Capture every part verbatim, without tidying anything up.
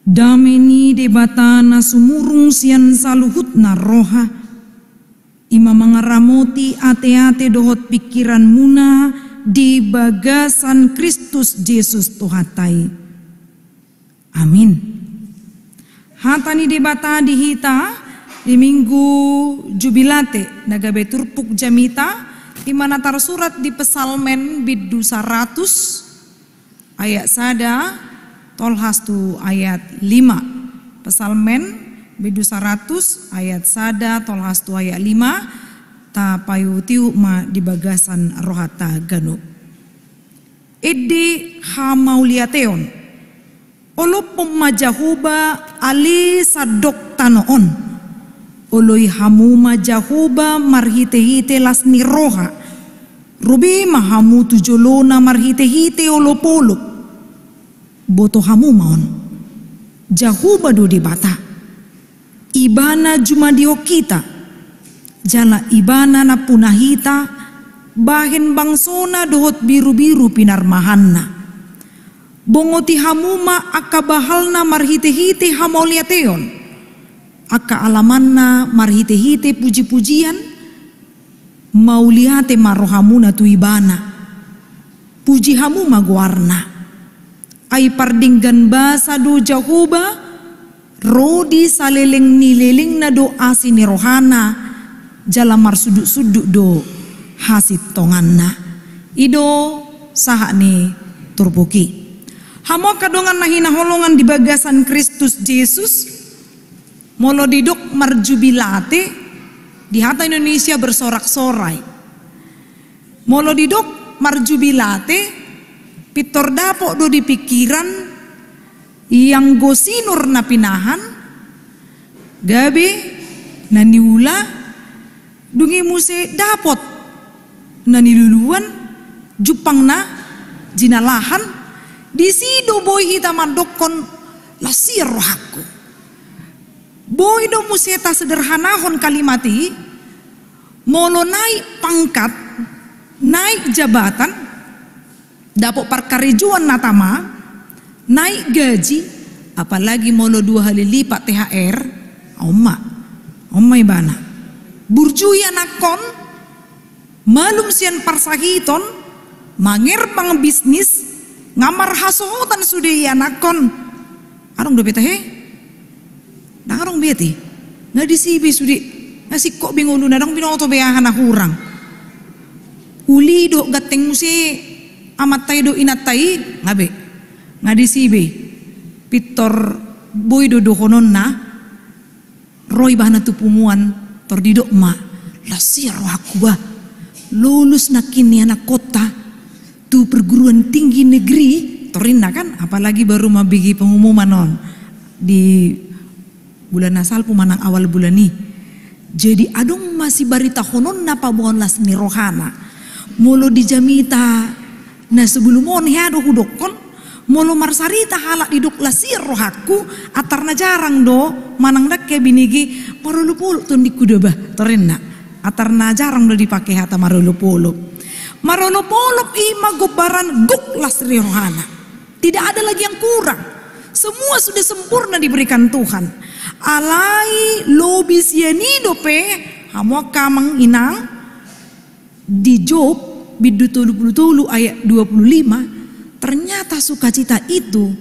Dame ni Debata na sumurung sian saluhutna roha, i ma mangaramoti ateate dohot pingkiranmuna di bagasan Kristus Jesus Tuhanta i. Amin. Hata ni Debata di hita di Minggu Jubilate na gabe turpuk jamita, i ma na tarsurat di Psalmen bindu saratus, ayat sada tolhas tu ayat lima. Psalmen bindu saratus ayat sada tolhas tu ayat lima, tapaihutihut ma di bagasan rohanta ganup. Ende hamauliateon. Olophon ma Jahowa ale sandok tano on. Oloi hamu ma Jahowa marhitehite las ni roha. Ro be ma hamu tu jolona marhitehite olopolop. Boto hamu ma on. Jahowa do Debata. Ibana jumadihon hita. Jala Ibana nampuna hita bahen bangsona dohot birubiru pinarmahanna. Bongoti hamu ma angka bahalna marhitehite hamauliateon, angka alamanna marhitehite pujipujian. Mauliate ma rohamuna tu Ibana. Puji hamu ma goarna. Ai pardenggan basa do Jahowa, ro di saleleng ni lelengna do asi ni rohana, jala marsundutsundut do hasintonganna. I do sahat ni turpuk i. Hamu angka dongan na hinaholongan di bagasan Kristus Jesus, molo didok marjubilate, di hata Indonesia bersorak-sorai. Molo didok marjubilate, pintor dapot do di pingkiran, ianggo sinur na pinahan, gabe na niula, dung i muse dapot na niluluan, jumpang na jinalahan. Disi do boi hita mandokkon las sian rohangku. Boi do muse tasederhanahon kalimat i, molo naik pangkat, naik jabatan, dapot parkarejoan na tama, naik gaji, apalagi molo dua hali lipat T H R, on ma, on ma ibana. Burju ianakhon, malum sian parsahiton, mangerbang bisnis, nga marhasohotan sude ianakhon. Adong dope tahe? Ndang adong be ate. Nga disi be sude, nga singkop be ngoluna, ndang binoto be aha na hurang. Uli dohot ganteng muse amanta i dohot inanta i, nga be. Nga disi be. Pintor boi do dohononna, ro ibana tu punguan, tor didok ma, las sian rohangku bah. Lulus nangkin ni anakkonta tu perguruan tinggi negeri, tor ninna kan, apalagi baru mambege pengumuman on di bulan na salpu manang awal bulan i. Jadi adong ma sibaritahononna paboaon las ni rohana. Molo di jamita na sebelum on hea do hudokkon, molo marsarita halak didok las sian rohangku, antar na jarang do, manang ndang hea binege, marolopolop tondingku do bah, tor ninna. Antar na jarang do dipake hata marolopolop. Marolopolop i ma gombaran gok las ni rohana. Tidak ada lagi yang kurang. Semua sudah sempurna diberikan Tuhan. Alai lobi sian i dope, hamu angka amang inang, di Job bindu tolu pulu tolu ayat dua pulu lima, ternyata sukacita itu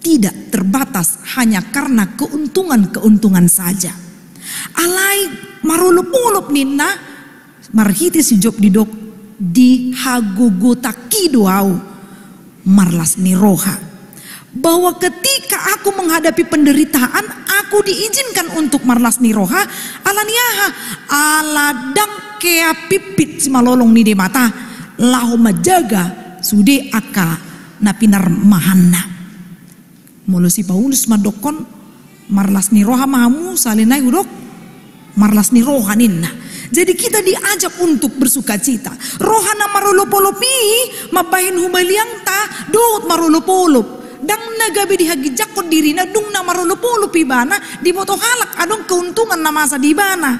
tidak terbatas hanya karena keuntungan-keuntungan saja. Alai marolopolop ninna, marhite si Job didok, dihagogotan i do au marlas ni roha. Bahwa ketika aku menghadapi penderitaan, aku diizinkan untuk marlas ni roha, ala ni aha? Ala ndang hea pimpit simalolong ni Debata, laho manjaga sude angka na pinarmahanna. Molo si Paulus mandokkon, marlas ni roha ma hamu, sahali nai hudok, marlas ni roha ninna. Jadi kita diajak untuk bersukacita. Roha na marolopolop i mambahen humaliangta dohot marolopolop. Ndang na gabe dihaginjangkon dirina dung na marolopolop ibana, diboto halak adong keuntungan na masa di ibana.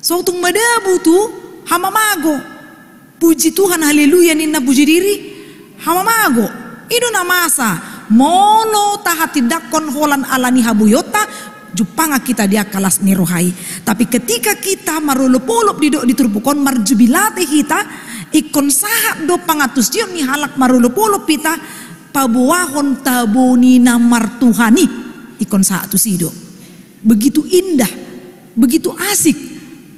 So tung madabu tu hamamago. Puji Tuhan, haleluya ninna, puji diri, hamamago. I do na masa. Molo tahatindangkon holan ala ni haboionta, jumpangan hita di angka las ni roha i. Tapi ketika hita marolopolop didok di turpuk on, marjubilate hita, ingkon sahat do pangantusion ni halak marolopolop hita, paboahon tabo ni na martuhan i. Ingkon sahat tusi do. Begitu indah, begitu asik,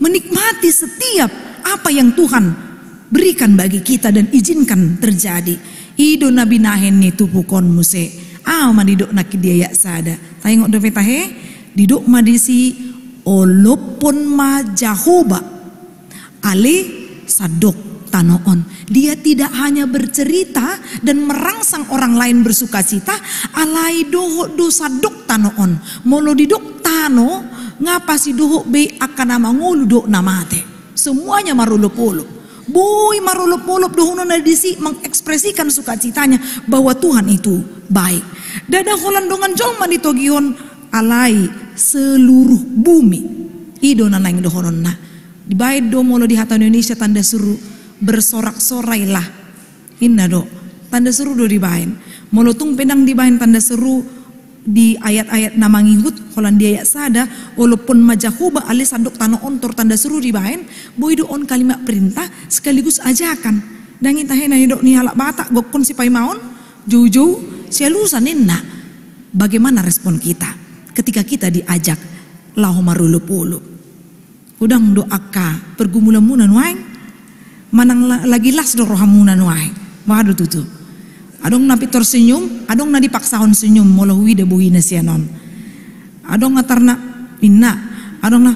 menikmati setiap apa yang Tuhan berikan bagi kita dan izinkan terjadi. I do na binahen ni turpuk on muse. Aha ma didok nangkin di ayat sada? Taingot dope tahe, didok ma disi, olophon ma Jahowa ale sandok tano on. Dia tidak hanya bercerita dan merangsang orang lain bersukacita, alai dohot do sandok tano on. Molo didok tano, nga pasti dohot be angka na mangolu dohot na mate. Semuanya marolopolop. Boi marolopolop dohononna disi mengekspresikan sukacitanya bahwa Tuhan itu baik. Ndada holan dongan jolma ditogihon, alai seluruh bumi. I do na naeng dohononna. Dibaen do molo di hata Indonesia tanda seru, bersorak-sorailah. Inna do. Tanda seru do dibaen. Molo tung pe ndang dibaen tanda seru di ayat-ayat na mangihut, holan di ayat sada, olophon ma Jahowa ale sandok tano on, tor tanda seru dibaen, boi do on kalimat perintah sekaligus ajakan. Ndang i tahe na nidok ni halak Batak, gokkon sipaimaon, joujou, sialusan ninna. Bagaimana respon kita ketika kita diajak laho marolopolop? Godang do angka pergumulanmuna nuaeng? Manang la-, lagi las do rohamuna nuaeng? Boha do tutu? Adong na pintor senyum, adong na dipaksahon senyum, molo huida bohina sian on. Adong atarna, inna, adong na,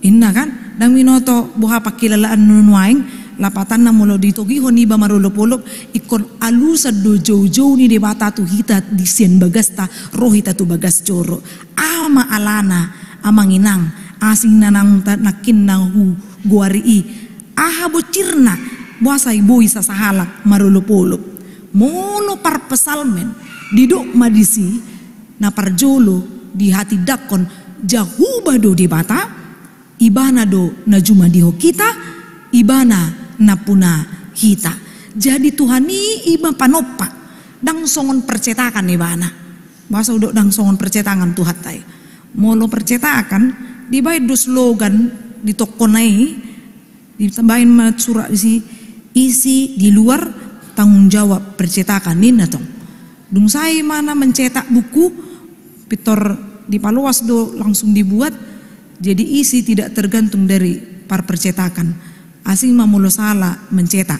inna kan? Ndang binoto boha pangkilalaanmu nuaeng, lapatanna molo ditogihon iba marolopolop, ingkon alusan do joujou ni Debata tu hita di sian bagasta, ro hita tu bagas joro. Aha ma alana, amang inang, asing na naung ta-, nangkin na hugoari i. Aha bocirna, boasa i boi sasahalak marolopolop? Molo parpsalmen, didok ma disi, na parjolo dihatindangkon Jahowa do Debata, Ibana do na jumadihon hita, Ibana nampuna hita. Jadi Tuhan i, i ma panompa, ndang songon percetakan Ibana. Boasa hudok ndang songon percetakan Tuhanta i? Molo percetakan, dibaen do slogan di tokona i, dibaen ma surat disi, isi di luar tanggung jawab percetakan, ninna tong. Dung sae ma na mencetak buku, pintor dipaloas do langsung dibuat, jadi isi tidak tergantung dari par percetakan. Asing ma molo sala mencetak.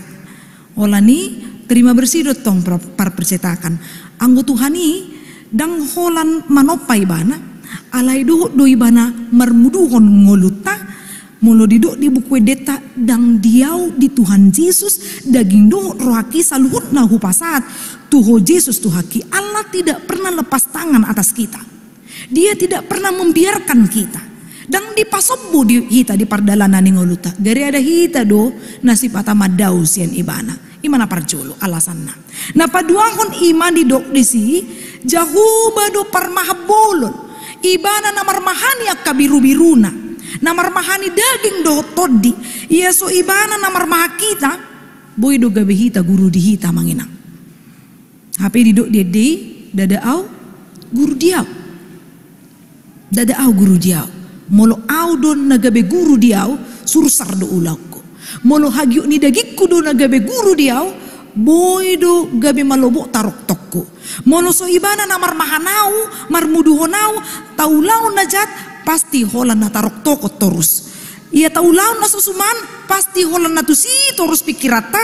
Holan i terima bersih do tong par, par percetakan. Anggo Tuhan i ndang holan manompa Ibana, alai dohot do Ibana marmuduhon ngolunta, molo didok di Buku Endenta, ndang diau di Tuhan Jesus daging dohot rohangki saluhutna hupasahat tu Ho Jesus Tuhanki. Allah tidak pernah lepas tangan atas kita. Dia tidak pernah membiarkan kita. Ndang dipasombu di hita di pardalanan ni ngolunta. Gariada hita do na sipata mandao sian Ibana. I ma na parjolo alasanna. Na paduahon i ma didok disi, Jahowa do parmahan bolon. Ibana na marmahani angka birubiruna. Na marmahani daging dohot tondi. Ia so Ibana na marmahan hita, boi do gabe hita guru di hita, amang inang. Hape didok di ende i, ndada au guru di au. Ndada au guru di au. Molo au do na gabe guru di au, sursar do ulaonku. Molo hagiot ni dagingku do na gabe guru di au, boi do gabe malobok taroktokku. Molo so Ibana na marmahan au, marmuduhon au, taulahon na jat, pasti holan na taroktokon torus. Ia taulahon na so suman, pasti holan na tusi torus pingkiranta,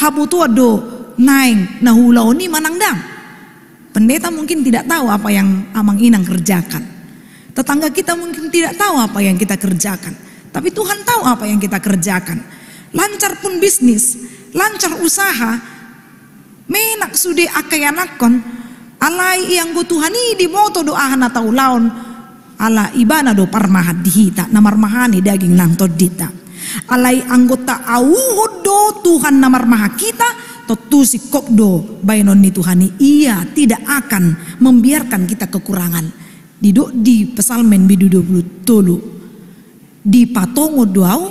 habotoan do naeng na huulahon i manang ndang. Pendeta mungkin tidak tahu apa yang amang inang kerjakan. Tetangga kita mungkin tidak tahu apa yang kita kerjakan. Tapi Tuhan tahu apa yang kita kerjakan. Lancar pun bisnis, lancar usaha, menak sude angka ianakhon, alai ianggo Tuhan i diboto do aha na taulahon, ala Ibana do parmahan di hita, na marmahani daging nang tondinta. Alai anggo taauhon do Tuhan na marmahan hita, tontu singkop do baenon ni Tuhan i, Ia tidak akan membiarkan kita kekurangan. Didok di Psalmen bindu dua puluh tolu, dipatongon do au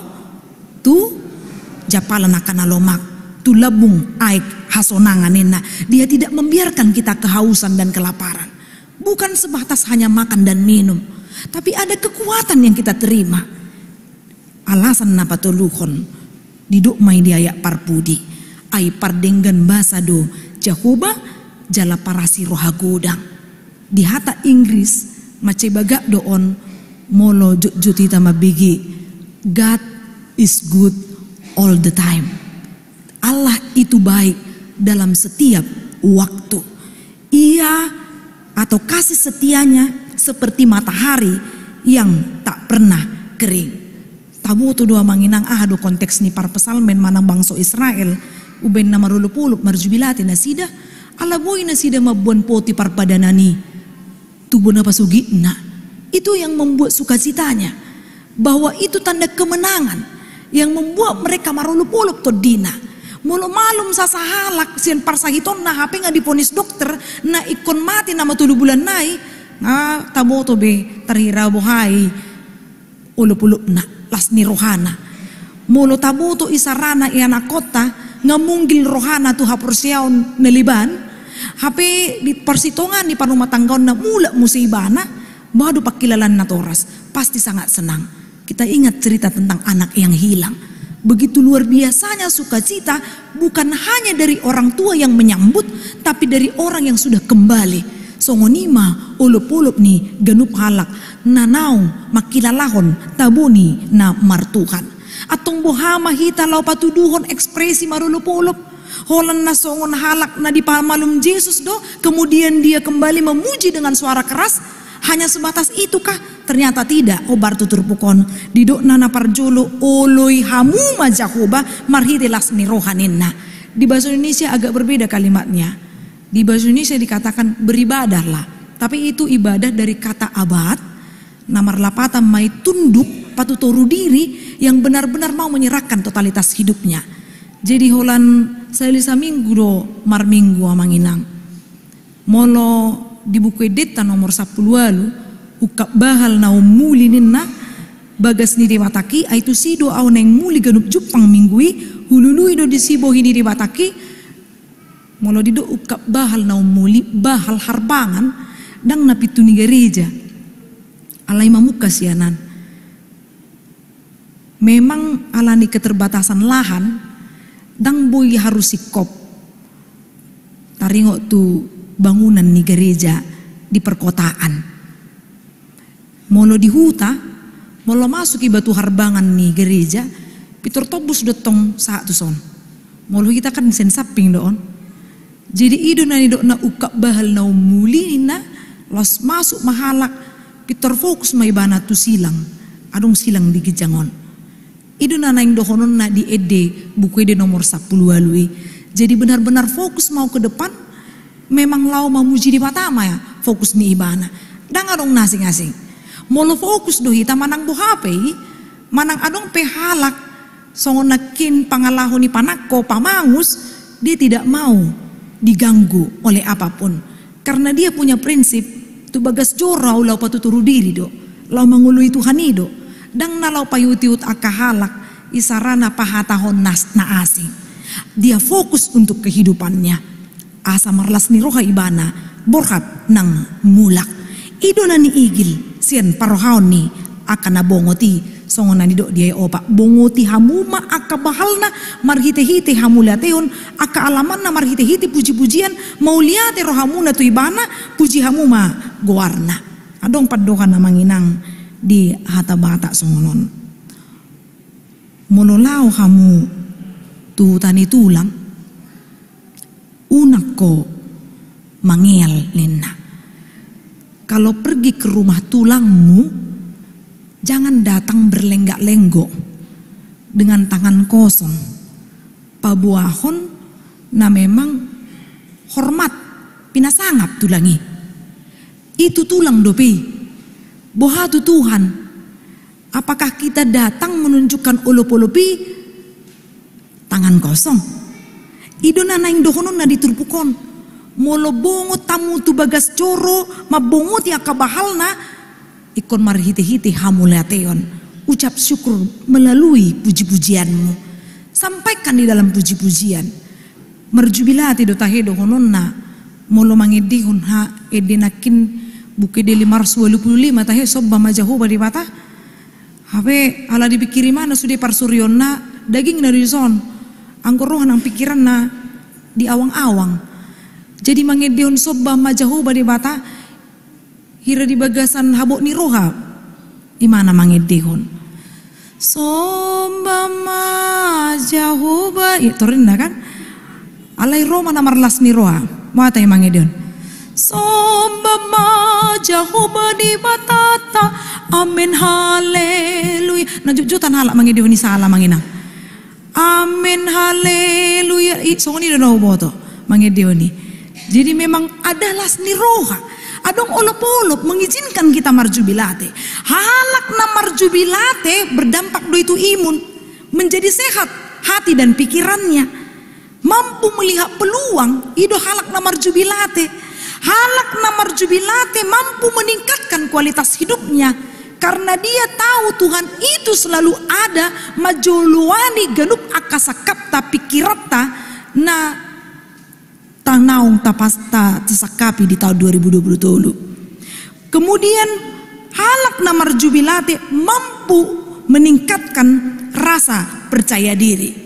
tu jampalan angka na lomak. tu lambung aek hasonangan ninna. Dia tidak membiarkan kita kehausan dan kelaparan. Bukan sebatas hanya makan dan minum, tapi ada kekuatan yang kita terima. Alasan na patoluhon, didok ma i di ayat parpudi, ai pardenggan basa do Jahowa jala parasi roha godang. Di hata Inggris, mansai bagak do on molo jotjot hita mambege, God is good all the time. Allah itu baik dalam setiap waktu. Ia atau kasih setianya seperti matahari yang tak pernah kering. Taboto do amang inang aha do konteks ni parpsalmen manang bangso Israel, umbaen na marolopolop marjubilate nasida, ala boi nasida mamboan poti parpadanan i tu bona pasogitna. Itu yang membuat sukacitanya, bahwa itu tanda kemenangan yang membuat mereka marolopolop tondina. Molo malum sasahalak sian parsahitonna hape nga diponis dokter na ingkon mate na matolu bulan nai, nga taboto be tarhira boha i olopolopna, las ni rohana. Molo taboto isarana i anakkonta, nga munggil rohana tu haporseaon na leban, hape di parsitongaan ni parumatanggaonna mulak muse ibana, boha do pangkilalaan natoras, pasti sangat senang. Kita ingat cerita tentang anak yang hilang. Begitu luar biasanya sukacita, bukan hanya dari orang tua yang menyambut, tapi dari orang yang sudah kembali. Songon i ma olopolop ni ganup halak na naung mangkilalahon tabo ni na martuhan. Antong boha ma hita laho patuduhon ekspresi marolopolop? Holan na songon halak na dipamalum Jesus do, kemudian dia kembali memuji dengan suara keras? Hanya sebatas itukah? Ternyata tidak, hombar tu turpuk on. Didokna na parjolo, oloi hamu ma Jahowa marhite las ni roha ninna. Di bahasa Indonesia agak berbeda kalimatnya. Di bahasa Indonesia dikatakan beribadahlah. Tapi itu ibadah dari kata abad, na marlapatan ma i tunduk, patutoru diri, yang benar-benar mau menyerahkan totalitas hidupnya. Jadi holan sahali saminggu do marminggu amang inang. Molo di Buku Endenta nomor sampulu ualu, ungkap bahal na ummuli ninna, bagas ni Debatak i, ai tusi do au naeng muli ganup jumpang minggu i, hulului do disi bohi ni Debatak i. Molo didok ungkap bahal na ummuli, bahal harbangan, ndang na pintu ni gareja. Alai mamungka sianan. Memang ala ni keterbatasan lahan, ndang boi harus singkop. Taringot tu bangunan ni gareja di perkotaan. Molo di huta, molo masuk iba tu harbangan ni gareja, pintor tombus do tong sahat tu son. Molo hita kan sian samping do on. Jadi i do na nidokna ungkap bahal na ummuli ninna, laos masuk ma halak, pintor fokus ma ibana tu silang. Adong silang di ginjang on. I do na naeng dohononna di ende, Buku Ende nomor sampulu ualu i. Jadi benar-benar fokus ma au ke depan, memang laho mamuji Debata ma fokus ni ibana. Ndang adong na asing-asing. Molo fokus do hita manang boha pe i, manang adong pe halak songon nangkin pangalaho ni panangko, pamangus, dia tidak mau diganggu oleh apapun. Karena dia punya prinsip, tu bagas joro au laho patutoru diri do, laho mangoloi Tuhan i do. Ndang na laho paihut-ihut angka halak, isarana pahatahon na, na asing. Dia fokus untuk kehidupannya. Asa marlas ni roha ibana, borhat nang mulak. I do na niigil sian parrohaon ni angka na bongot i, songon na nidok di ayat opat, bongoti hamu ma angka bahalna marhite-hite hamuliateon, angka alamanna marhite-hite puji-pujian, mauliate rohamuna tu ibana, puji hamu ma goarna. Adong pandohan amang inang di hata Batak songon on. Molo laho hamu tu huta ni tulang, unang ho mangeal ninna. Kalau pergi ke rumah tulangmu, jangan datang berlenggak-lenggok dengan tangan kosong. Paboahon na memang hormat, pinasangap tulang i. I tu tulang dope i. Boha tu Tuhan? Apakah kita datang menunjukkan olop-olop i tangan kosong? I do na naeng dohononna di turpuk on. Molo bongot hamu tu bagas joro, mambongoti angka bahalna, ingkon marhite-hite hamuliateon, ucap syukur melalui puji-pujianmu. Sampaikan di dalam puji-pujian. Marjubilate do tahe dohononna, molo mangendehon ha, ende nangkin, buku ende lima ratus dua puluh lima tahe, somba ma Jahowa Debata. Hape ala dipikiri ma na sude parsorionna, dagingna do dison. Anggo roha nang pikiranna di awang-awang. Jadi mangendehon somba ma Jahowa Debata, hira di bagasan habot ni roha, ibana mangendehon. Somba ma Jahowa, i torinna kan? Alai ro ma na marlas ni roha, mata i mangendehon. Somba ma Jahowa Debatata, amen, haleluya. Na jotjotan halak mangendehon i sala manginang. Amen, haleluya. I, songon i do na huboto mangendehon i. Jadi memang ada las ni roha. Adong olop-olop mengizinkan kita marjubilate. Halak na marjubilate berdampak do i tu imun. Menjadi sehat hati dan pikirannya. Mampu melihat peluang, i do halak na marjubilate. Halak na marjubilate mampu meningkatkan kualitas hidupnya. Karena dia tahu Tuhan itu selalu ada manjoloani ganup angka sangkapta, pikiranta, na tanaung tapasta tasangkapi di tahun dua ribu dua puluh tolu. Kemudian halak na marjubilate mampu meningkatkan rasa percaya diri.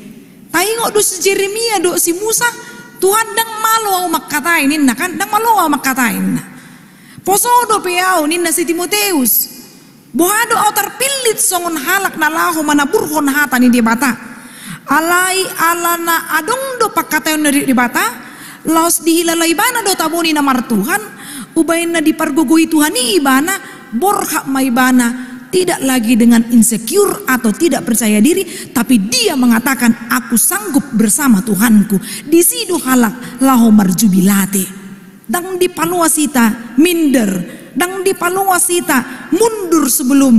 Taingot do si Jeremia dohot si Musa, Tuhan, ndang malo ahu mangkatai ninna kan, ndang malo ahu mangkatai ninna. Poso dope ahu ninna si Timoteus. Boha do ahu tarpillit songon halak na laho manaburhon hata ni Debata. Alai alana adong do pangkataion ni Debata, laos dihilala ibana do tabo ni na martuhan, umbahen na dipargogoi Tuhan i ibana, borhat ma ibana, tidak lagi dengan insecure atau tidak percaya diri, tapi dia mengatakan, "Aku sanggup bersama Tuhanku." Disi do halak laho marjubilate. Ndang dipaloas hita minder, ndang dipaloas hita mundur sebelum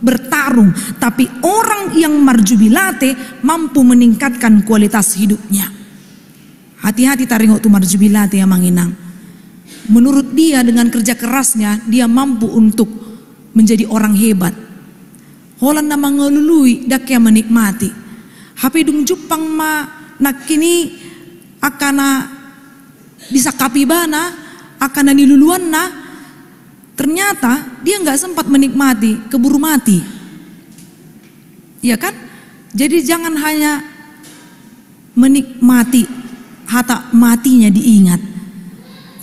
bertarung, tapi orang yang marjubilate mampu meningkatkan kualitas hidupnya. Hati-hati taringot tu marjubilate, amang inang. Menurut dia, dengan kerja kerasnya, dia mampu untuk menjadi orang hebat. Holan na mangalului, ndang hea menikmati. Hape dung jumpang ma nangkin i angka na disangkapi ibana, angka na niluluanna, ternyata dia nggak sempat menikmati, keburu mati. Iya kan? Jadi jangan hanya menikmati, hata matinya diingat.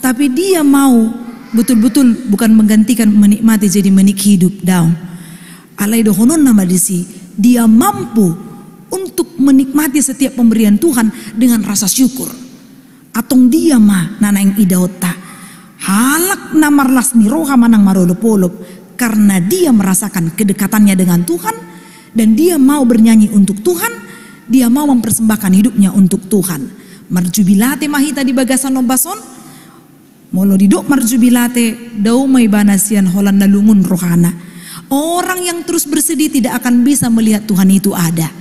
Tapi dia mau betul-betul bukan menggantikan menikmati jadi menik hidup, daong. Alai dohononna ma disi, dia mampu untuk menikmati setiap pemberian Tuhan dengan rasa syukur. Antong dia ma na naeng idaonta. Halak na marlas ni roha manang marolop-olop, karena dia merasakan kedekatannya dengan Tuhan, dan dia mau bernyanyi untuk Tuhan, dia mau mempersembahkan hidupnya untuk Tuhan. Marjubilate ma hita di bagasan ombas on. Molo didok marjubilate, dao ma ibana sian holan na lungun rohana. Orang yang terus bersedih tidak akan bisa melihat Tuhan itu ada.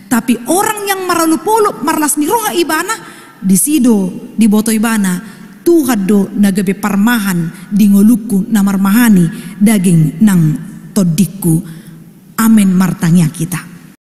Tapi orang yang marolop-olop, marlas ni roha ibana, disi do diboto ibana, Tuhan do na gabe parmahan di ngolungku, na marmahani daging nang tondingku. Amen. Martangiang hita.